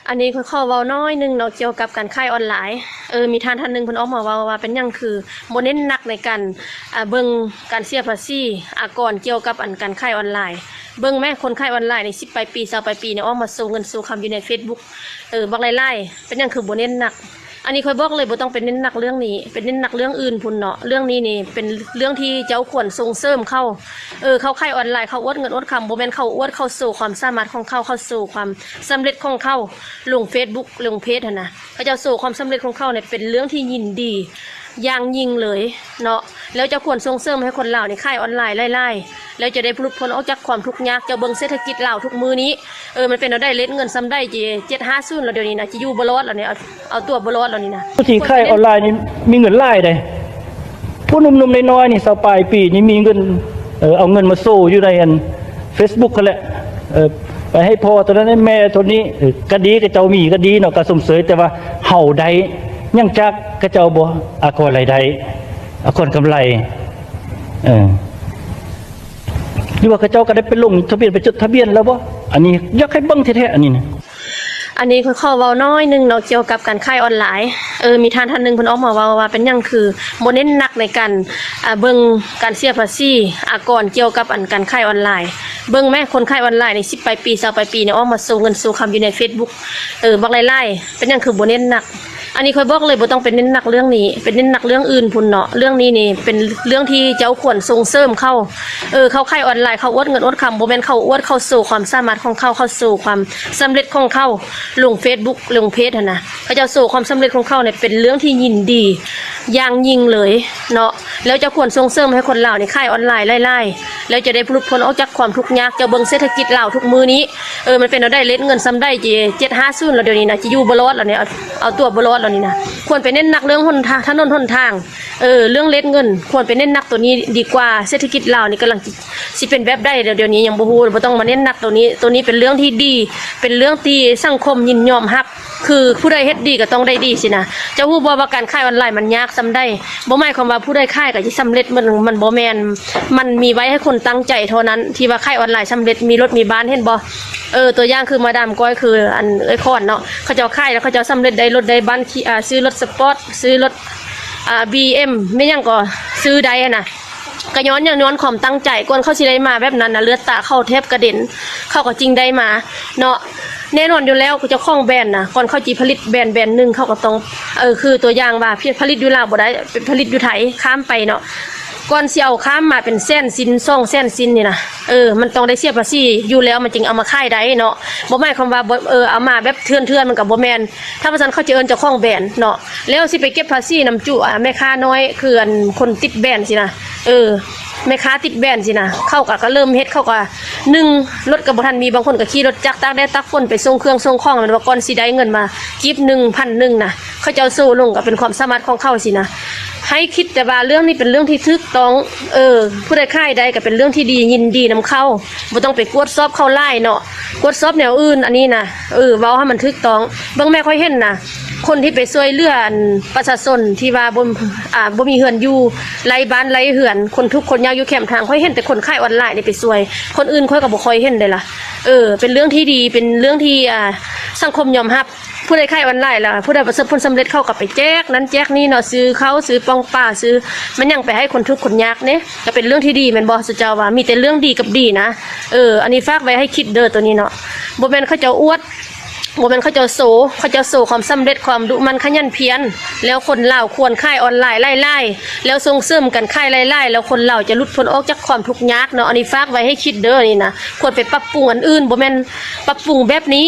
ອັນນີ້ຂ້ອຍຂໍເວົ້າໜ້ອຍໜຶ່ງເນາະ ກ່ຽວກັບການຂາຍອອນລາຍ. ເອີ ມີທ່ານທ່ານໜຶ່ງເພິ່ນອອກມາເວົ້າວ່າ ເປັນຫຍັງຄືບໍ່ເນັ້ນໜັກໃນການ ອ່າ ເບິ່ງການເສຍພາສີອາກອນ ກ່ຽວກັບອັນການຂາຍອອນລາຍ. ເບິ່ງແມ້ ຄົນຂາຍອອນລາຍນີ້ ສິບປາຍປີ ຊາວປາຍປີນີ້ ອອກມາໂຊເງິນໂຊຄຳຢູ່ໃນເຟສບຸກ ເອີ ບັກຫຼາຍໆ. ເປັນຫຍັງຄືບໍ່ເນັ້ນໜັກ? ອັນນີ້ຂ້ອຍບອກເລີຍ ບໍ່ຕ້ອງໄປເນັ້ນໜັກເລື່ອງນີ້ ໄປເນັ້ນໜັກເລື່ອງອື່ນພຸ້ນເນາະ. ເລື່ອງນີ້ນີ້ເປັນເລື່ອງທີ່ເຈົ້າຄວນສົ່ງເສີມເຂົາ. ເອີ ເຂົາຂາຍອອນລາຍ ເຂົາອວດເງິນອວດຄຳ ບໍ່ແມ່ນເຂົາອວດ ເຂົາໂຊຄວາມສາມາດຂອງເຂົາ ເຂົາໂຊຄວາມສຳເລັດຂອງເຂົາ ລົງເຟສບຸກ ລົງເພຈຫັ້ນນະ. ເຂົາເຈົ້າໂຊຄວາມສຳເລັດຂອງເຂົານີ້ ເປັນເລື່ອງທີ່ຍິນດີຢ່າງຍິ່ງເລີຍເນາະ. ແລ້ວເຈົ້າຄວນສົ່ງເສີມໃຫ້ຄົນລາວນີ້ຂາຍອອນລາຍຫຼາຍໆ ແລ້ວຈະໄດ້ຫຼຸດພົ້ນອອກຈາກຄວາມທຸກຍາກ. ເຈົ້າເບິ່ງເສດຖະກິດລາວທຸກມື້ນີ້ ເອີ ມັນເປັນແນວໃດ? ເລດເງິນສ່ຳໃດ? ເຈັດ ເຈັດຫ້າສູນແລ້ວ ດຽວນີ້ນະ ຈະຢູ່ບໍ່ລອດແລ້ວນີ້ ເອົາ ເອົາຕົວບໍ່ລອດແລ້ວນີ້ນະ. ຜູ້ທີ່ຂາຍອອນລາຍນີ້ມີເງິນຫຼາຍເດ້. ຜູ້ໜຸ່ມໆນ້ອຍໆນີ້ ຊາວປາຍປີນີ້ມີເງິນ ເອີ ເອົາເງິນມາໂຊຢູ່ໃນອັນເຟສບຸກຫັ້ນແຫຼະ. ເອີ ໄປໃຫ້ພໍ່ໂຕນັ້ນ ໃຫ້ແມ່ໂຕນີ້ ເອີ ກະດີ ເຂົາເຈົ້າມີກະດີເນາະ ກະຊົມເຊີຍ. ແຕ່ວ່າເຮົາໄດ້ຫຍັງຈາກເຂົາເຈົ້າບໍ່? ອາກອນລາຍໄດ້ ອາກອນກຳໄລ ເອີ ຫຼືວ່າເຂົາເຈົ້າກະໄດ້ໄປລົງທະບຽນ ໄປຈົດທະບຽນແລ້ວບໍ່? ອັນນີ້ຢາກໃຫ້ເບິ່ງແທ້ໆ ອັນນີ້ນະ. ອັນນີ້ຂ້ອຍຂໍເວົ້າໜ້ອຍໜຶ່ງເນາະ ກ່ຽວກັບການຂາຍອອນລາຍ. ເອີ ມີທ່ານທ່ານໜຶ່ງເພິ່ນອອກມາເວົ້າວ່າ ເປັນຫຍັງຄືບໍ່ເນັ້ນໜັກໃນການ ອ່າ ເບິ່ງການເສຍພາສີອາກອນ ກ່ຽວກັບອັນການຂາຍອອນລາຍ. ເບິ່ງແມ້ ຄົນຂາຍອອນລາຍນີ້ ສິບປາຍປີ ຊາວປາຍປີນີ້ ອອກມາໂຊເງິນໂຊຄຳຢູ່ໃນເຟສບຸກ ເອີ ບັກຫຼາຍໆ. ເປັນຫຍັງຄືບໍ່ເນັ້ນໜັກ? ອັນນີ້ຂ້ອຍບອກເລີຍ ບໍ່ຕ້ອງໄປເນັ້ນໜັກເລື່ອງນີ້ ໄປເນັ້ນໜັກເລື່ອງອື່ນພຸ້ນເນາະ. ເລື່ອງນີ້ນີ້ເປັນເລື່ອງທີ່ເຈົ້າຄວນສົ່ງເສີມເຂົາ. ເອີ ເຂົາຂາຍອອນລາຍ ເຂົາອວດເງິນອວດຄຳ ບໍ່ແມ່ນເຂົາອວດ ເຂົາໂຊຄວາມສາມາດຂອງເຂົາ ເຂົາໂຊຄວາມສຳເລັດຂອງເຂົາ ລົງເຟສບຸກ ລົງເພຈຫັ້ນນະ. ເຂົາເຈົ້າໂຊຄວາມສຳເລັດຂອງເຂົານີ້ ເປັນເລື່ອງທີ່ຍິນດີຢ່າງຍິ່ງເລີຍເນາະ. ແລ້ວເຈົ້າຄວນສົ່ງເສີມໃຫ້ຄົນລາວນີ້ຂາຍອອນລາຍຫຼາຍໆ ແລ້ວຈະໄດ້ຫຼຸດພົ້ນອອກຈາກຄວາມທຸກຍາກ. ເຈົ້າເບິ່ງເສດຖະກິດລາວທຸກມື້ນີ້ ເອີ ມັນເປັນແນວໃດ? ເລດເງິນສ່ຳໃດ? ເຈັດ ເຈັດຫ້າສູນແລ້ວ ດຽວນີ້ນະ ຈະຢູ່ບໍ່ລອດແລ້ວນີ້ ເອົາ ເອົາຕົວບໍ່ລອດແລ້ວນີ້ນະ. ຄວນໄປເນັ້ນໜັກເລື່ອງຫົນທາງ ຖະໜົນຫົນທາງ ເອີ ເລື່ອງເລດເງິນ ຄວນໄປເນັ້ນໜັກໂຕນີ້ດີກວ່າ. ເສດຖະກິດລາວນີ້ກຳລັງຊິ ຊິເປັນແບບໃດ? ດຽວ ດຽວນີ້ຍັງບໍ່ຮູ້ ບໍ່ຕ້ອງມາເນັ້ນໜັກໂຕນີ້. ໂຕນີ້ເປັນເລື່ອງທີ່ດີ ເປັນເລື່ອງທີ່ສັງຄົມຍິນຍອມຮັບ ຄືຜູ້ໃດເຮັດດີກໍຕ້ອງໄດ້ດີຊີ້ນະ. ເຈົ້າຮູ້ບໍ່ວ່າການຂາຍອອນລາຍມັນຍາກສ່ຳໃດ? ບໍ່ໝາຍຄວາມວ່າຜູ້ໃດຂາຍກໍຊິສຳເລັດ ມັນ ມັນບໍ່ແມ່ນ. ມັນມີໄວ້ໃຫ້ຄົນຕັ້ງໃຈເທົ່ານັ້ນ ທີ່ວ່າຂາຍອອນລາຍສຳເລັດ ມີລົດມີບ້ານ ເຫັນບໍ່? ເອີ ຕົວຢ່າງຄືມາດາມກ້ອຍ ຄືອັນເອື້ອຍຂອນເນາະ ເຂົາເຈົ້າຂາຍແລ້ວ ເຂົາເຈົ້າສຳເລັດ ໄດ້ລົດໄດ້ບ້ານ ຂີ່ ອ່າ ຊື້ລົດສະປອດ ຊື້ລົດ ອ່າ ບີເອັມ ແມ່ນຫຍັງກໍຊື້ໄດ້ຫັ້ນນະ. ກໍຍ້ອນຫຍັງ? ຍ້ອນຄວາມຕັ້ງໃຈ. ກ່ອນເຂົາຊິໄດ້ມາແບບນັ້ນນະ ເລືອດຕາເຂົາແທບກະເດັນ ເຂົາກໍຈຶ່ງໄດ້ມາເນາະ. ແນ່ນອນຢູ່ແລ້ວ ເຈົ້າຂອງແບຣນນະ ກ່ອນເຂົາຊິຜະລິດແບຣນແບຣນໜຶ່ງ ເຂົາກໍຕ້ອງ ເອີ ຄືຕົວຢ່າງວ່າ ຜະລິດຢູ່ລາວບໍ່ໄດ້ ໄປຜະລິດຢູ່ໄທ ຂ້າມໄປເນາະ. ກ່ອນຊິເອົາຂ້າມມາເປັນແສນຊິນ ສອງແສນຊິນນີ້ນະ ເອີ ມັນຕ້ອງໄດ້ເສຍພາສີຢູ່ແລ້ວ ມັນຈຶ່ງເອົາມາຂາຍໄດ້ເນາະ. ບໍ່ໝາຍຄວາມວ່າ ເອີ ເອົາມາແບບເຖື່ອນໆ ມັນກໍບໍ່ແມ່ນ. ຖ້າວ່າຊັ້ນ ເຂົາຈະເອີ້ນເຈົ້າຂອງແບຣນເນາະ ແລ້ວຊິໄປເກັບພາສີນຳຈຸ ອ່າ ແມ່ຄ້ານ້ອຍ ຄືອັນຄົນຕິດແບຣນຊີ້ນະ ເອີ ແມ່ຄ້າຕິດແບຣນຊີ້ນະ ເຂົາກໍ ກໍເລີ່ມເຮັດ ເຂົາກໍ ໜຶ່ງ ລົດກໍບໍ່ທັນມີ ບາງຄົນກໍຂີ່ລົດຈັກຕາກແດດຕາກຝົນໄປສົ່ງເຄື່ອງສົ່ງຂອງ ແມ່ນວ່າ ກ່ອນຊິໄດ້ເງິນມາກີບໜຶ່ງ ພັນໜຶ່ງນະ ເຂົາເຈົ້າໂຊລົງກໍເປັນຄວາມສາມາດຂອງເຂົາຊີ້ນະ. ໃຫ້ຄິດແຕ່ວ່າເລື່ອງນີ້ເປັນເລື່ອງທີ່ຖືກຕ້ອງ ເອີ ຜູ້ໃດຂາຍໄດ້ກໍເປັນເລື່ອງທີ່ດີ ຍິນດີນຳເຂົາ ບໍ່ຕ້ອງໄປກວດສອບເຂົາຫຼາຍເນາະ ກວດສອບແນວອື່ນ. ອັນນີ້ນະ ເອີ ເວົ້າໃຫ້ມັນຖືກຕ້ອງ. ເບິ່ງແມ້ ຂ້ອຍເຫັນນະ ຄົນທີ່ໄປຊ່ວຍເຫຼືອອັນປະຊາຊົນທີ່ວ່າບໍ່ ອ່າ ບໍ່ມີເຮືອນຢູ່ ໄຮ້ບ້ານໄຮ້ເຮືອນ ຄົນທຸກຄົນຍາກຢູ່ແຄມທາງ ຂ້ອຍເຫັນແຕ່ຄົນຂາຍອອນລາຍນີ້ໄປຊ່ວຍ ຄົນອື່ນຂ້ອຍກໍບໍ່ຄ່ອຍເຫັນເດ້ລະ. ເອີ ເປັນເລື່ອງທີ່ດີ ເປັນເລື່ອງທີ່ ອ່າ ສັງຄົມຍອມຮັບ. ຜູ້ໃດຂາຍອອນລາຍລະ ຜູ້ໃດປະສົບຜົນສຳເລັດ ເຂົາກໍໄປແຈກນັ້ນແຈກນີ້ເນາະ ຊື້ເຂົ້າຊື້ປ່ອງປາ ຊື້ແມ່ນຫຍັງໄປໃຫ້ຄົນທຸກຄົນຍາກເດ້ ກໍເປັນເລື່ອງທີ່ດີແມ່ນບໍ່? ສຸເຈົ້າວ່າມີແຕ່ເລື່ອງດີກັບດີນະ. ເອີ ອັນນີ້ຝາກໄວ້ໃຫ້ຄິດເດີ ໂຕນີ້ເນາະ ບໍ່ແມ່ນເຂົາເຈົ້າອວດ ບໍ່ແມ່ນເຂົາເຈົ້າໂຊ ເຂົາເຈົ້າໂຊຄວາມສຳເລັດ ຄວາມດຸໝັ່ນຂະຫຍັນພຽນ. ແລ້ວຄົນລາວຄວນຂາຍອອນລາຍຫຼາຍໆ ແລ້ວສົ່ງເສີມການຂາຍຫຼາຍໆ ແລ້ວຄົນລາວຈະຫຼຸດພົ້ນອອກຈາກຄວາມທຸກຍາກເນາະ. ອັນນີ້ຝາກໄວ້ໃຫ້ຄິດເດີ ນີ້ນະ ຄວນໄປປັບປຸງອັນອື່ນ ບໍ່ແມ່ນປັບປຸງແບບນີ້.